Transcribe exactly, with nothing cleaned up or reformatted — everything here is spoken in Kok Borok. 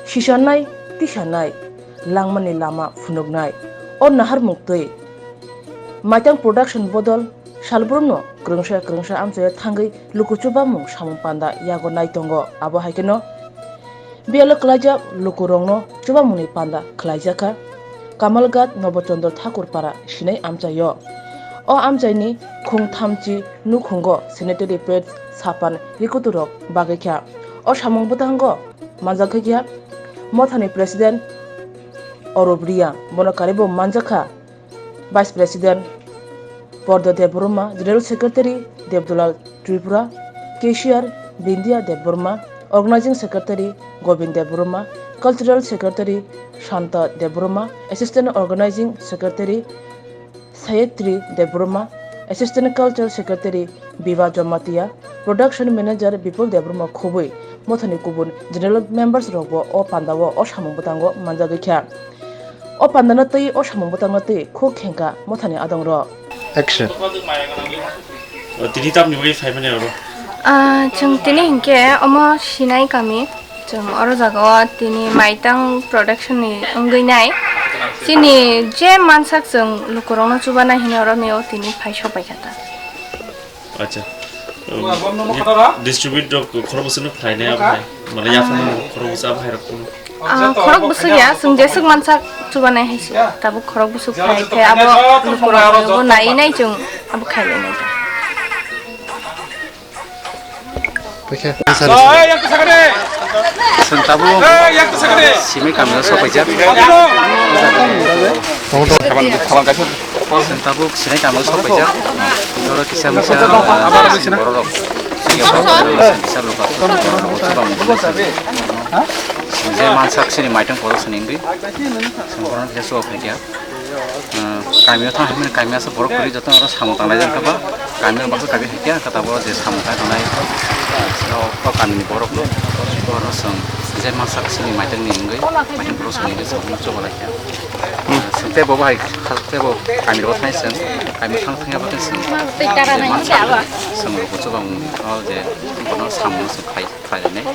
Sisanai, tisanai, langmani lama phunuknai. O naharmung twi Maitang Production bodol salbrumno kwrwngsa kwrwngsa amchaio thangwi luku chubamung samung panda yago nai tongo. Abo hai kheno biyalo kwlaijak lukurokno chubamungni panda khwlaijakha Kamalghat Nobochondro Thakur Para sinai amchaio. O amchaini khung thamchi nukhungo sanitary pads, sapan, rikuturok bagwi kha. O samung bwthango manjak kha mothani President Orup Reang, bono karibo manjak kha Vice President Pordo Debbarma, General Secretary Debdulal Tripura, Cashier Bindya Debbarma, Organizing Secretary Govind Debbarma, Cultural Secretary Shanta Debbarma, Assistant Organizing Secretary Sayatri Debbarma, Assistant Culture Secretary Biba Jamatia, Production Manager Bipul Debbarma khobwi mothani kubun general members rokbo o pandao o samung bwtango manjagwi kha. O pandano twi o samung bwtango twi khuk khengkha mothani adongrok. Action. O, tini tamni bagwi phaimani oro? Ah, chwng tini hinkhe omo Sinai kami. Chwng oro jagao tini Maitang Production ni wngwi nai. Chini je mansak chwng lukurokno chubanai hwnwi oro mio tini phai sopaikha ta. Acha. Distribute rok khorokbwswkno khlainai abo hai. Mane yaphang khorokbwswk abo hai rok kuno. Ah, khorokbwswk ya, chwng jeswk mansak chubanai hai se. Tabuk khorokbwswk khai khe abo lukurokno bo nai nai chwng abo khainai nai ta. Paikha. Chwng tabuk simi kamio sopaijak. Chwng tabuk simi kamio sopaijak. Oro kisa misa borok rok. Kisa luka. Je mansak sini maitang poro sini ngwi. Chwng borok kisa sopaijak. Ah, kamio thang hwnmani kamio aswk borok kwrwi joto oro samung tanglai jang kha ba kamio baksa kabi hai khe ang kha tabuk je samung tang tongnai o kamini borok no borok no chwng je mansak sini maitang ni wngwi maitang borok sini wngwi samung chubalai kha. Chwng tei bo bahai tei bo kami rok thai chwng kami thang thang ya ba khe chwng je mansak chwng rok chubang o je bono samung chwng khai khai rwnai.